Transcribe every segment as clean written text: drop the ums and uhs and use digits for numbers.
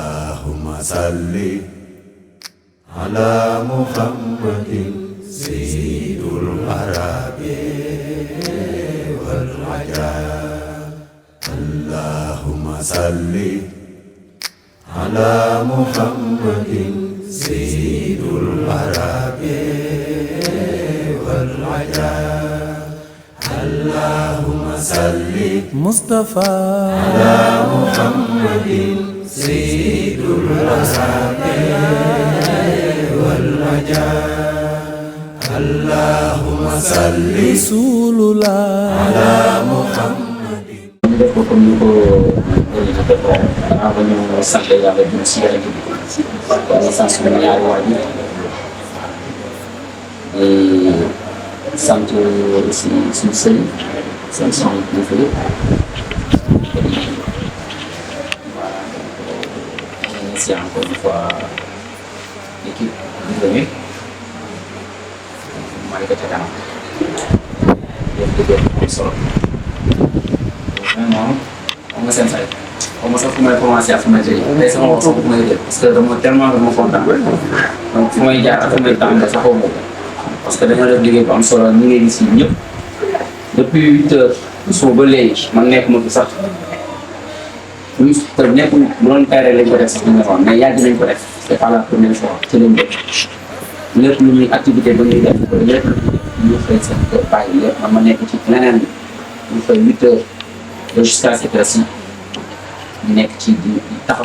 اللهم صل على محمد سيد العرب والعجاب. اللهم صل على محمد سيد العرب والعجاب. اللهم صل مصطفى على محمد سيد العرب والعجاب. اللهم صل رسول الله على محمد. def ko comme ni ko defee ba ñu sant yàlla jëm si yàlla ji di sant suñu ñaari waajur di sant aussi suñu sëriñ sant suñu kilifa yëpp merci encore une fois l'équipe bi venue Malika ca kanam yéen liggéey bu solo vraiment xam nga seen fay xaw ma sax fu may commencé ak fu may jëlee tey sama wax sax fu may jël parce que dama kontaan donc fu may jaar ak fu may tàmbale sax xaw ma ko parce que dañoo def liggéey bu am solo ñu ngi gis ñëpp depuis 8 heures suba ba léegi man nekk ma fi sax ñu te nekk bu doon tey lañ ko def sax ñu ne mais yàgg nañ ko def c'est pas la première fois ci lañ def lépp lu ñuy activité ba ñuy def lépp ñu fay seen kër bàyyi lépp man ma nekk ci leneen ñu fay 8 heures jusqu'à cette heure-ci ñu nekk ci di taxaw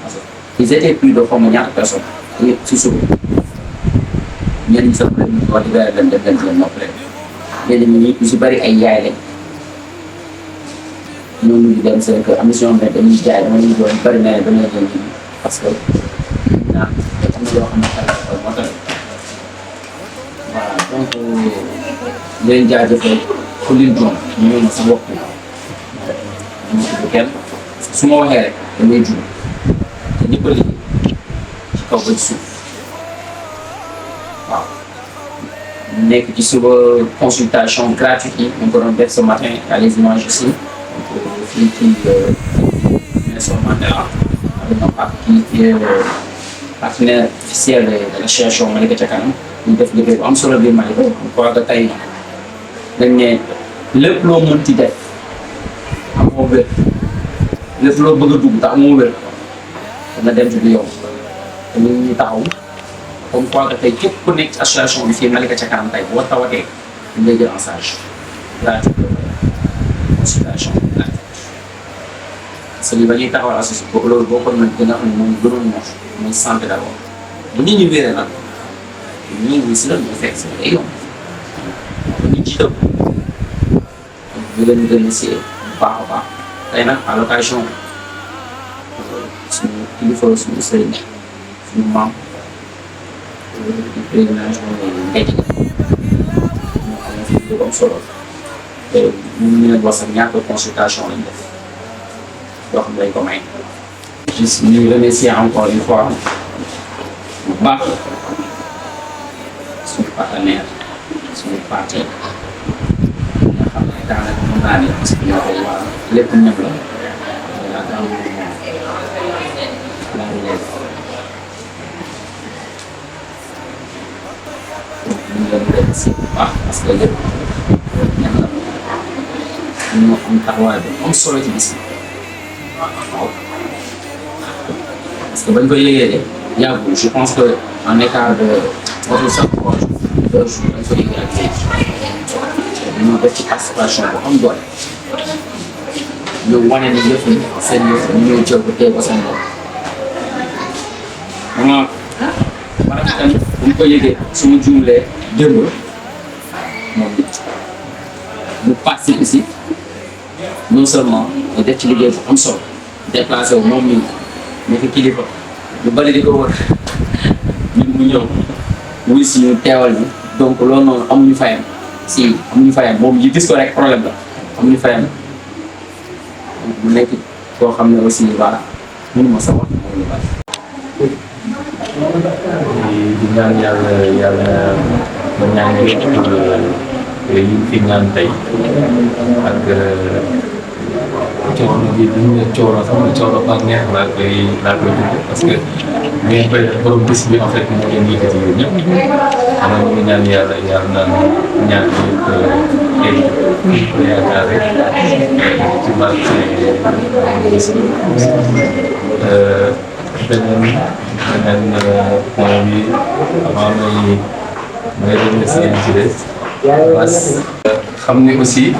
parce que ils étaient plus de xaw ma ñaata personnes yëpp si suba ñenn ñi sax peut-être ñu wax di weer leen def leen noppale ñenn ñi ñu si bëri ay yaay lañ ñooñu di dem seen kër am na si ñoom ne dañuy jaay dama ñuy doon bëri na dañuy jël parce que naan am na loo xam ne xel moo tax voilà donc leen jaajëfal ku leen doon ñu ñëw na sa bopp bu kenn su ma waxee rek damay jur te ñëpp a liggéey ci kaw ba ci suuf waaw nekk ci suba consultation gratuite yi ñu ko doon def ce matin à les images aussi fii ci Nelson Mandela avec un parti qui est partenaire officiel de l'association Malika ca kanam ñu def liggéey bu am solo biir Malika on croit que tey dañ ne lépp loo mënti def amoo wér lépp loo bëgg a dugg te amoo wér dana dem ci du yow te ñu ngi taxaw comme quoi que tey képp ku nekk ci association bi fii Malika ca kanam tey boo tawatee dañ lay jël en charge gratuit consultation gratuite parce que li ba ñuy taxawal association boobu loolu boo ko mën gën a xam ne moom gënoon ñor mooy santé d'abord bu nit ñi wéree nag ñu ngi si la ñu fekk si ay yoon ñu jiital di leen remercier bu baax a baax tey nag à l'occasion suñu kilifa suñu sëriñ suñu maam di président Ndeye moo xam ne fii lu am solo te ñu leen wax sax ñaata consultation lañ def yoo xam ne dañ ko may. juste ñu remercier encore une fois bu baax suñu partenaire suñu parti nga xam ne daanaka mën naa ne parce que ñoo koy waa lépp ñëpp la la relève donc ñu ngi leen di remercier bu baax parce que lépp ñan la ñu am taxawaay bu am solo ci bis bi waaw parce que bañ ko yëgee de yàggul je pense que en écart de waxul sax 3 jours 2 jours dañ ko yëgee ak léegi dañoo def ci participation bu am doole ñu wane ni yëf yi seen yëf ñu ñëw jël ko téye ko seen bopp vraiment maanaam tamit bu ñu ko yëgee suñu juumlee démb moom mu participe ici non seulement ñu def ci liggéey bu am solo déplacé wu moom mi nekk kilifa lu bari di ko wër ñun mu ñëw wuy si ñu teewal bi donc loolu noonu amuñu fayam si amuñu fayam moom yi gis ko rek problème la amuñu fayam donc mu nekk koo xam ne aussi voilà mënuma sa wax moom lu bari. di ñaan yàlla ba ñaan yëpp yi fi ñaan tey ak coono bi duñ ne coono sax mais coono ba neex laa koy dund parce que ngeen koy def borom bis bi en fait moo leen yëkkati yéen ñëpp xanaa ñu ngi ñaan yàlla na ñaan yëpp tey ko yaakaar rek ci barke bis bi beneen point bi avant may remercier ci des parce que xam ni aussi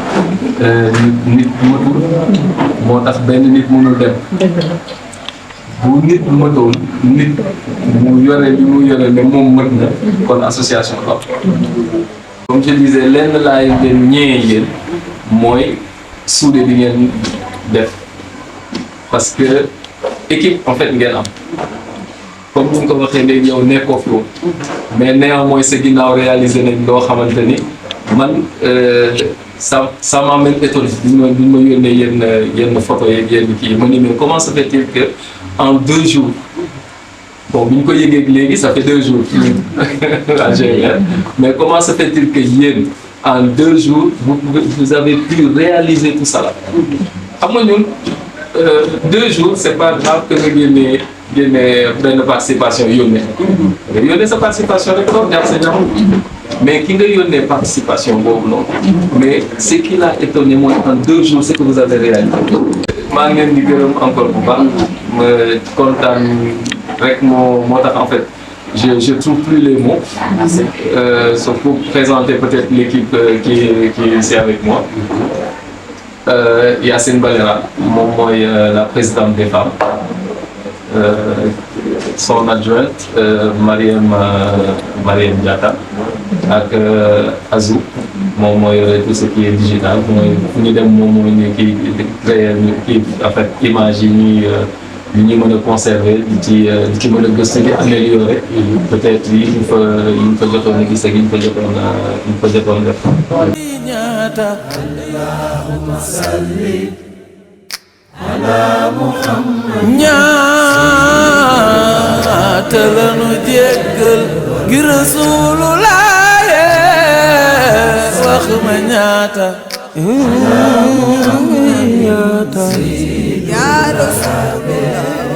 nit matul moo tax benn nit mënul dem bu nit matoon nit mu yore li mu yore ne moom mët na kon association la comme je disais lenn laay leen ñëwee yéen mooy suude bi ngeen def parce que équipe en fait ngeen am comme ni nga ko waxee léegi yow nekkoo fi woon mais néanmoins sa ginnaaw réalisé nañ loo xamante ni man ça m'a même étonné bi ma yónnee yenn photo yeeg yenn kii ma ni mais comment se fait-il que en 2 jours bon bi ñu ko yëgee léegi ça fait 2 jours à GMR mais comment se fait-il que yéen en 2 jours vous avez pu réaliser tout ça là xam nga ñun 2 jours c'est pas grave que nga génne benn participation yónnee sa participation rek doon jaar sa ñaxu mais ki nga yónnee participation boobu noonu mais ce qui l'a étonné mooy en 2 jours c'est que vous avez réalisé maa ngi leen di gërëm encore bu baax ma kontaan rek moo tax en fait je trouve plus les mots sauf pour présenter peut-être l'équipe qui est ici avec moi Yacine Balera moom mooy la présidente des femmes son adjointe Mariam Diatta ak Azou moom mooy tout ce qui est digital mooy fu ñu dem moom mooy ñu kii créer kii en fait image yi ñuy mën a conserver di ci mën a gëstu di améliorer peut-être yi ñu fa jotoon a gis ak yi ñu fa jotoon def. Allahumma salli ala Muhammad ñaata lanu jéggal ngir Rasulullah wax ma ñaata ya Rasulullah